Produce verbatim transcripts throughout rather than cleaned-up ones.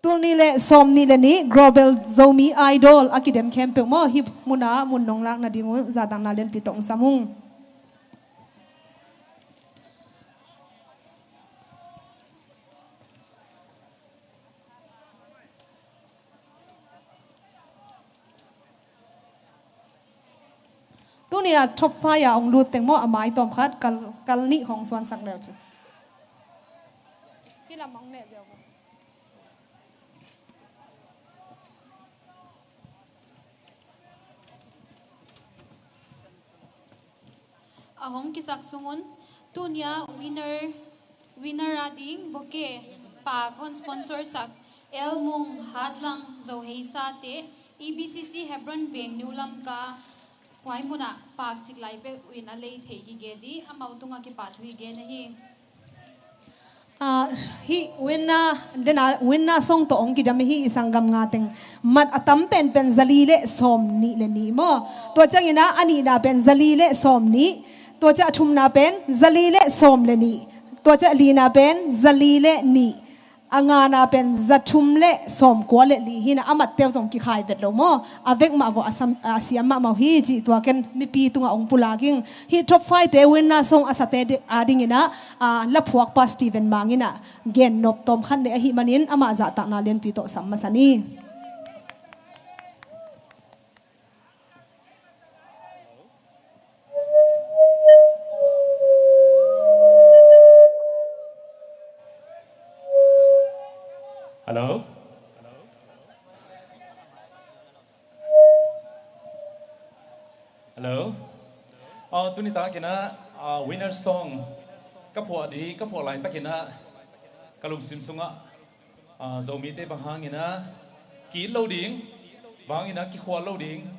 Tul nih le sawm nih le nih Global Zomi Idol a kidem khempeuh maw, hih munah mun nong lak nading uh zahtakna lianpi tawh hong sam ung. Tuni a top five a hong lut teng maw, a mai tawm khat, kal, kal nih hong suansak leu ci. Hih lam hong neh ziau maw? A hong kisak sungun, tunia winner, winner a ding bouquet pak hon sponsor sak L Mung Hatlang Zo Heisa te, E B C C Hebron Veng New Lamka, huai munah pak cik lai bek uh in a lei thei gige dih, amau tungah kipahthu i gen ahi. Ah, hih winner, dena winner song tawh hong kidam hi i sanggam nga teng. Mat a tam penpen zali le sawm nih le nih maw. Tua ciangin ah a nihna pen zali le sawm nih. Tua ciang a thumna pen zali le sawm le nih. Tua ciang a lina pen zali le nih. A ngana pen za thum le sawm kua le li hi-in ah, a matteu zong kikhai vet lo maw. A vek mah vawh a sam, a siam mahmah uh hi cih tua ken mipi tungah hong pulak ing. Hih top five te winner song a sate adingin ah, ah, laphuakpa Steven Mang in ah gennop tawm khat nei ahih manin amah zahtakna lianpi tawh sam masa ni. Hello? Hello? Ah, tuni takin ah, ah, winner song ka phuah ding, ka phuah laitakin ah ka lungsim sungah, ah, Zomite bang hangin ah ki-it lo ding, bang hangin ah kikhual lo ding,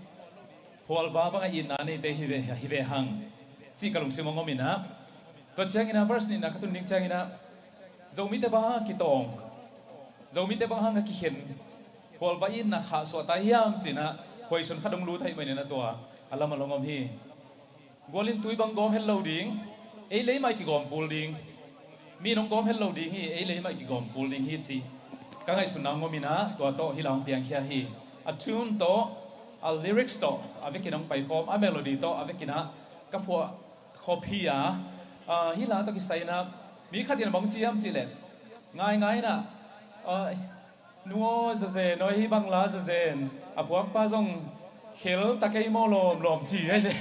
phualva bangah itna neite hi ve, hi ve hang cih ka lungsim hong om in ah. Tua ciangin ah verse nihna ka tun ding ciangin ah, Zomite bang hang a kitawng, Zomite bang hang a kikhen, phualva itna khahsuah ta hiam ci-in ah, huaisun khat hong lut ahih manin ah tua a lam a hong om hi. Gualin tui bang gawm het lo ding, ei lei mah i kigawm kul ding. Mi in hong gawm het lo ding hi, ei lei mah i kigawm kul ding hi cih ka ngaihsutna hong om in ah, tua tawh hih la hong piangkhia hi. A tune tawh, a lyrics tawh a vekin hong paikhawm, a melody tawh a vekin ah ka phuah khop hi a, ah, hih la tawh kisai in ah mi khat in bang ci hiam cih leh, ngaingai in ah, ah, nu aw, zazen aw, hih bang la zazen, a phuakpa zong khel ta kei maw lawmlawm ci hi leh.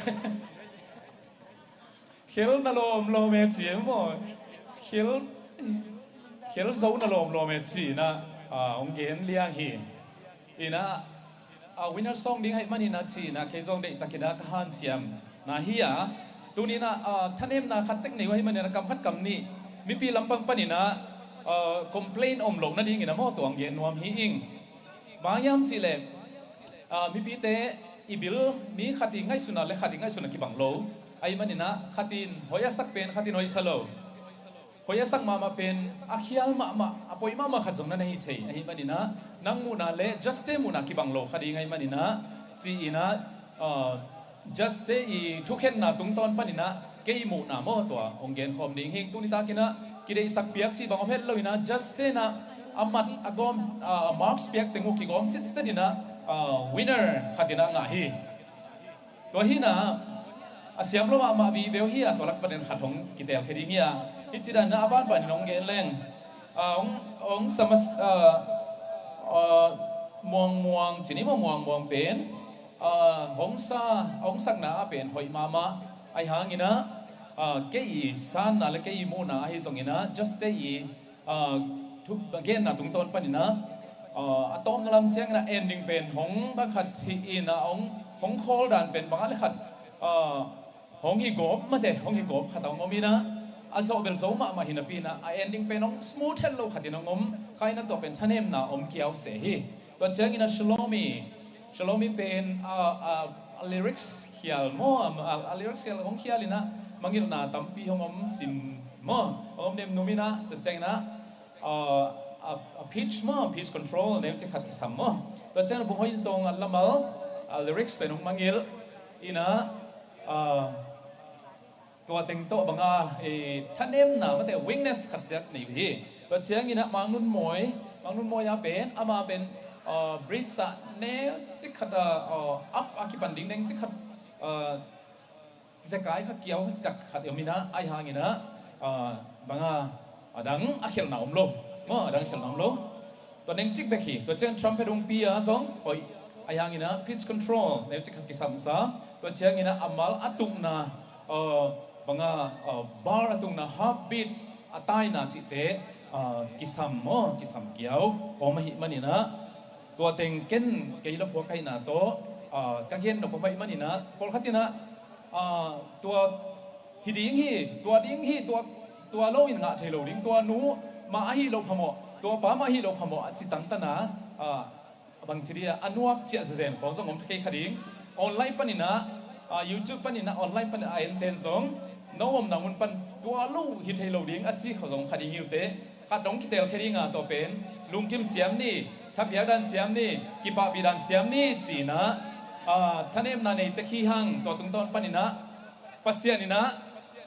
Khel na lawmlawm e ci e maw. Khel, khel zo na lawmlawm e ci-in ah, ah, hong gen liang hi. In ah, ah, winner song ding ahih manin ah ci-in ah kei zong deihtakin ah ka hanciamna hi a. Tuni in ah, ah, thanemna khat tek nei uh ahih manin ah kam khat kam nih mipi lampang panin ah, ah, complain om loh nadingin ah maw, tua hong gen nuam hi ing. Bang hiam cih leh, ah, mipite i bil, mi khat i ngaihsutna le khat i ngaihsutna kibang lo ahih manin ah, khat in hoih a sak pen khat in hoih sa lo. Hoih a sak mahmah pen a khial mahmah, a poi mahmah khat zong na nei thei ahih manin ah, nang muhna le Juste muhna kibang lo kha ding ahih manin ah, ci-in ah, ah, Juste i thukhenna tungtawn panin ah kei muhna maw, tua hong genkhawm ding hi ing. Tuni takin ah kideihsak piak cih bang om het lo in ah, Juste in ah a mat a gawm, ah, marks piak teng uh kigawm sitset in ah, ah, winner khat in ah ngah hi. Tua hi-in ah, a siam lo mahmah vive uh hi a, tua lak panin khat hong kitelkhia ding hi a. Hih ci dan in ah a banban in hong gen leng, ah, hong, hong sa mas, ah, ah, muangmuang ci ni maw, muangmuang pen, ah, hong sa, hong sakna ah pen hoih mahmah ahih hangin ah, ah, kei i sanna le kei i muhna ahi zongin ah, Juste i, ah, thu, genna tungtawn panin ah, ah, a tawpna lam ciangin ah ending pen hong bang khat hi-in ah, hong, hong khawl dan pen bang a le khat, ah, hong hi gawp mate, hong hi gawp khat a hong om in ah, a zawh bel zo mahmah hi napi in ah, a ending pen hong smooth het lo khat in hong om kha in ah, tua pen thanemna om kiau se hi. Tua ciangin ah Shalomi, Shalomi pen, ah, ah, a lyrics khial maw, ah, ah, a lyrics khial, hong khial in ah mangilhna tampi hong om sim maw, hong om nemnum in ah, tua ciangin ah, ah, a, a pitch maw, pitch control neu ci khat kisam maw. Tua ciangin ah Vung Hoih in zong a lamal, ah, lyrics pen hong mangilh in ah, ah, tua teng tawh bang a, eh, thanemna mate, weakness khat ciat nei uh hi. Tua ciangin ah Mang Nun Mawi, Mang Nun Mawi a pen, ama pen, uh, bridge ah neu cik khat, uh, uh, up a kipan ding neng cik khat, uh, zekai kha kiau tak khat i om inah, ahi hanginah, uh, banga, a dang a khelhna om lo. Maw, a dang a khelhna om lo. Tua neng cik bek hi, tua ciang trumpet hong pi a zong hoih. Ahi hanginah pitch control neu cik khat kisamsa. Tua cianginah a mal a tukna, uh, banga, uh, bar a tukna half beat a taina cihte, ah, kisam maw, kisam kiau om ahih maninah, tua teng ken kei la phuak ahihna tawh, ah, ka gen nop om ahih maninah, pawlkhat inah, ah, tua hi ding hi, tua ding hi, tua, tua lo in ngah thei lo ding, tua nu mah ahi lo phamawh, tua pa mah ahi lo phamawh a ci tangtana, ah, a bangci dia a nuak ciah zezen khawng zong om thei kha ding. Online paninah, ah, YouTube paninah, online paninah a enten zong no omna mun pan tua lo hi thei lo ding a ci khawng zong kha ding hi uh teh. Khat dong kitel khe dinga tua pen lungkim siam ni, thapiak dan siam ni, kipahpih dan siam ni cinah, ah, thanemna nei tek hi hang. Tua tungtawn paninah Pasian inah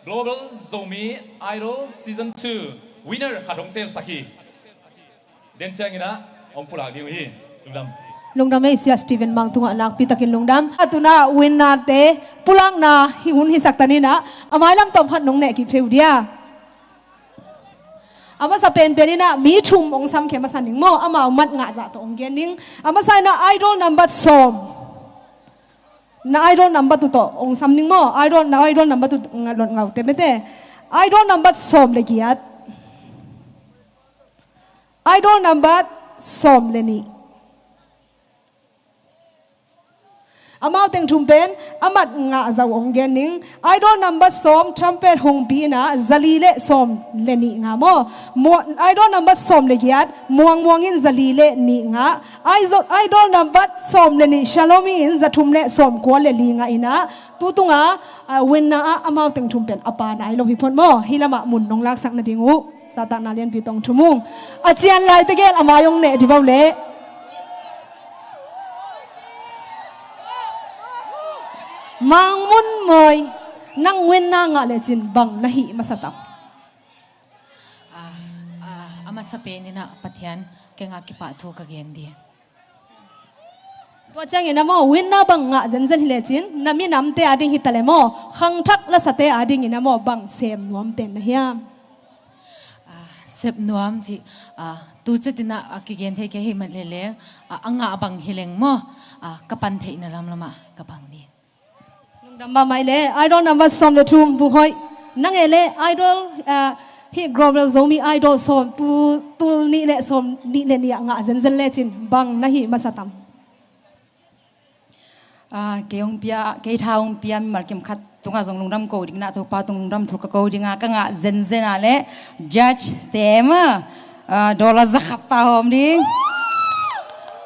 Global Zomi Idol Season two winner khat dong telsak hi. Den cianginah hong pulak ding uh hi. Lungdam. Lungdam ei, Sia Stephen Mang tungah nakpi takin lungdam. A tunah winner-te pulakna hi hun hisak taninah a mailam tawm khat nong neh kik thei uh dia. A masa penpen inah mi thum hong samkhia masa ning maw, amau mat ngah zah tawh hong gen ning. A masa inah idol number sawm. Na idol number two tawh hong sam ning maw. Idol, na idol number two nga-, lot ngaute mete. Idol number sawm le giat. Idol number sawm le nih. Amau teng thum pen a mat ngah zah uh hong gen ning. Idol number sawm, trumpet hong pi inah zali le sawm le nih ngah maw. Mu-, idol number sawm le giat, Muang Muang in zali le nih ngah. Idol, idol number sawm le nih, Shalomi in zathum le sawmkua le li ngah inah, tu tunga, ah, winner ah amau teng thum pen a pa nai lo hi phot maw. Hih lamah mun nong laksak nading uh zahtakna lianpi tawh hong thum ung. A cian lai tegel a mai hong neh dih vo leh. Mang Mun Mawi, nang winner ngah lecin bang na hih masa tam? Ah, ah, a masa peninah Pathian kengah kipahthu ka gen dih. Tua ciangin a maw, winner bang ngah zenzen hi lecin na minamte ading hi ta le maw, khangthak lasate adingin a maw, bang sem nuam pen na hiam? Ah, sem nuam cih, ah, tu cetinah a kigen thei kei hi mah leleng, ah, a ngah bang hi leng maw, ah, ka pan theihna lamlamah ka bang ni. Lungdam mahmah i le, idol number sawm le thum, Pu Hoih. Nang e le, idol, ah, hih Global Zomi Idol sawm, tu, tul nih le sawm nih le nih ah ngah zenzen lecin bang na hih masa tam? Ah, kei hong pia, kei tha hong pia mimal kim khat tungah zong lungdam ko ding inah, Topa tung lungdam thu ka ko ding a, ka ngah zenzen a le judge te mah, ah, dollar zakhat ta hawm ding.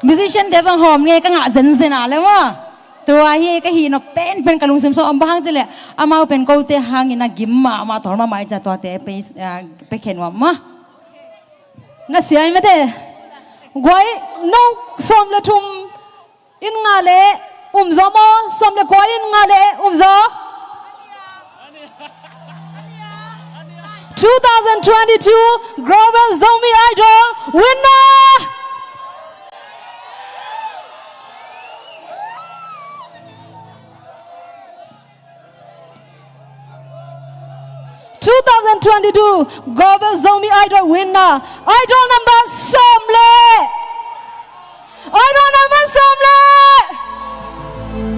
Musician te zong hawm nge ka ngah zenzen a le mah. Tua hi ka hih nop penpen ka lungsim sawm, bang hang cileh amau pen kote hangin a gim mahmah, tawl mahmah i ca tuate pe, ah, pe khen uam mah. Na sia i mate. Guai, no sawm le thum in ngah le um zaw maw? Sawm le kua in ngah le um zaw? Two thousand twenty-two Global Zomi Idol winner! Two thousand twenty-two Global Zomi Idol winner, idol number sawm le, idol number sawm le,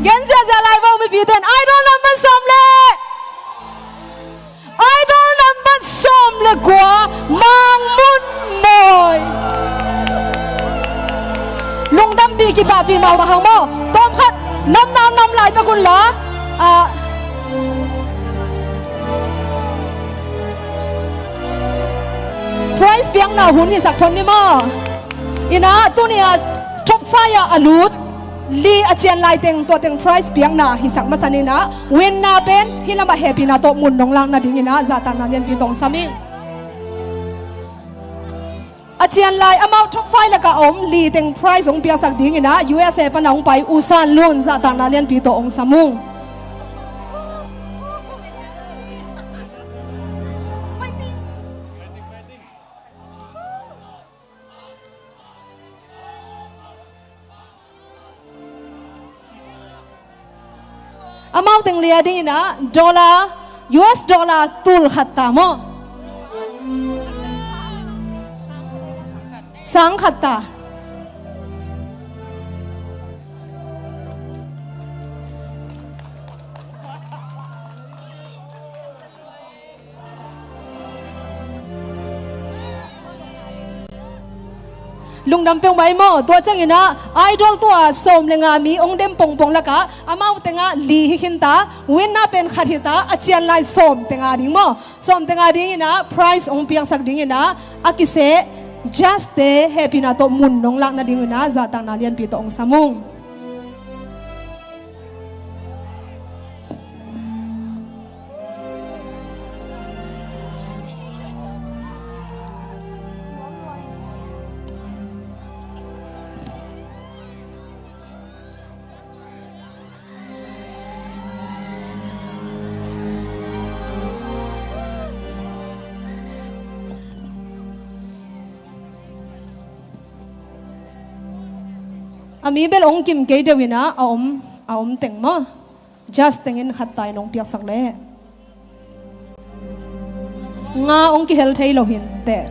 gen ziahziah lai vo mipi ten, idol number sawm le, idol number sawm le kua, Mang Mun Mawi. Lungdampih kipahpih mahmah hang maw. Tawmkhat namna nam lai pek un la, ah, prize piakna hun hisak phot ni maw. Inah tuni a top five ah a lut li a cian lai teng, tua teng prize piakna hisak masa ni inah, winner pen hih lamah hehpihna tawh mun nong lak nadingin ah zahtakna lianpi tawh hong sam ing. A cian lai amau top five lakah om li teng prize hong piaksak dingin ah U S A pan a hong pai U San Lun zahtakna lianpi tawh hong sam ung. Amau teng li a dingin ah dollar, U S dollar tul khat ta maw? Sang khat ta. Lungdam peuhmah ei maw. Tua ciangin ah idol tua sawm le nga mi hong dem pongpong lakah amau tengah li hi khin ta, winner pen khat hi ta, a cian lai sawm tenga ding maw. Sawm tenga dingin ah prize hong piaksak dingin ah a kiseh judge te hehpihna tawh mun nong lakna dingin ah zahtakna lianpi tawh hong sam ung. A mi bel hong kim kei deuh in ah a om, a om teng maw. Judge tengin khat ta in hong piaksak leh nga hong kihel thei lo hi inteh.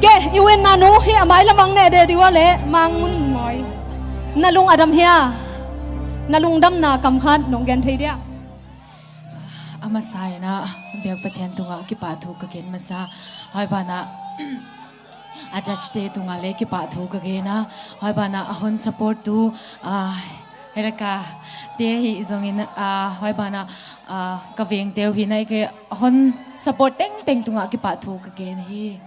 Ke, i winner nu hi a mailam ah neh deh dih uh a leh, Mang Ngun Mawi. Na lung a dam hia? Na lungdamna kam khat nong gen thei dia? A masa in ah biak Pathian tungah kipahthu ka gen masa. Hoi banah a judge te tungah le kipahthu ka gen a, hoi banah a hon support tu, ah, Heraka te ahi zongin, ah, hoi banah, ah, ka vengte uh hi na, i ke a hon support tengteng tungah kipahthu ka gen hi.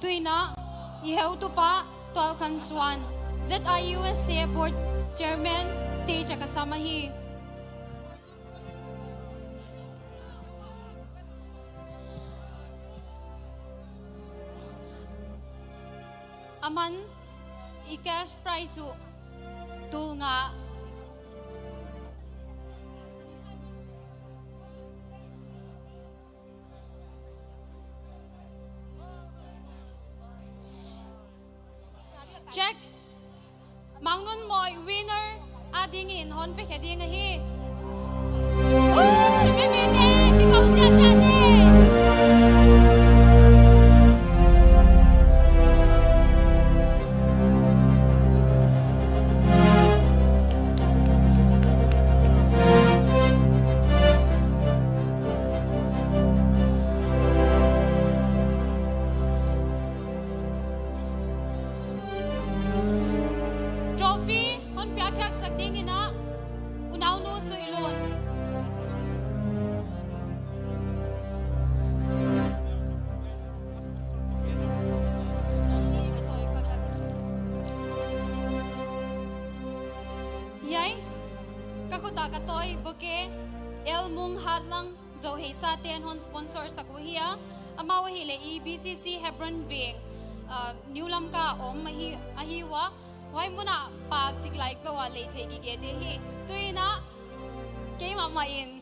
Tuinah i heutupa Tualkhan Suan, Z I U S A Board Chairman, stage ah ka sam ahi. Aman i cash prize uh tul nga. Check. Mang Ngun Mawi winner a dingin hon piakhia ding ahi. Ui, mimite, kiko ziahziah ni. Trophy hon piakkhiatsak dingin ah unaunu Suihlun. Hiai ka khut ah ka tawi bouquet, Elmung Hatlang Zo Heisa ten hon sponsor sak uh hi a, amau ahih leh i B C C Hebron Veng, ah, New Lamka om ahi, ahi uh a, huai mun ah pak cik lai peuh ah lei thei gige te hi. Tu in ah keimah mah in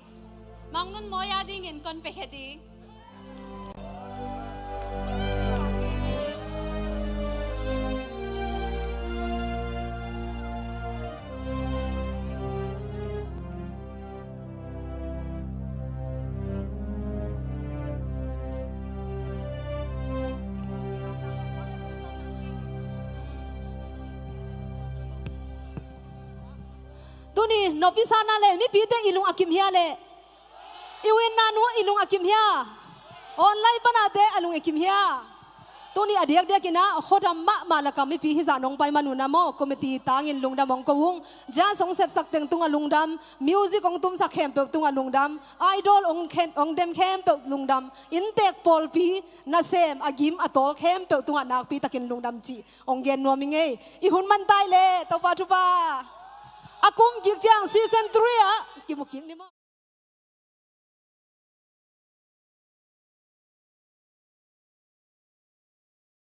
Mang Nun Mawi a dingin kon pia khe ding. Tuni nopisa na le mipite i lung a kim hia le? I winna nu i lung a kim hia? Online pana te a lung a kim hia? Tuni a diakdiak in ah khuadam mahmah laka mipi hizah nong pai man un ah maw, committee tangin lungdam hong ko ung. Jazz hong sepsak teng tungah lungdam, music hong tumsak khempeuh tungah lungdam, idol hong khen, hong dem khempeuh lungdam, inntek pawlpi nasem a gim a tawl khempeuh tungah nakpi takin lungdam cih hong gen nuam ing ei. I hun man tai le, Topa thupha. A kum kik ciang season three ah kimu kik ni maw.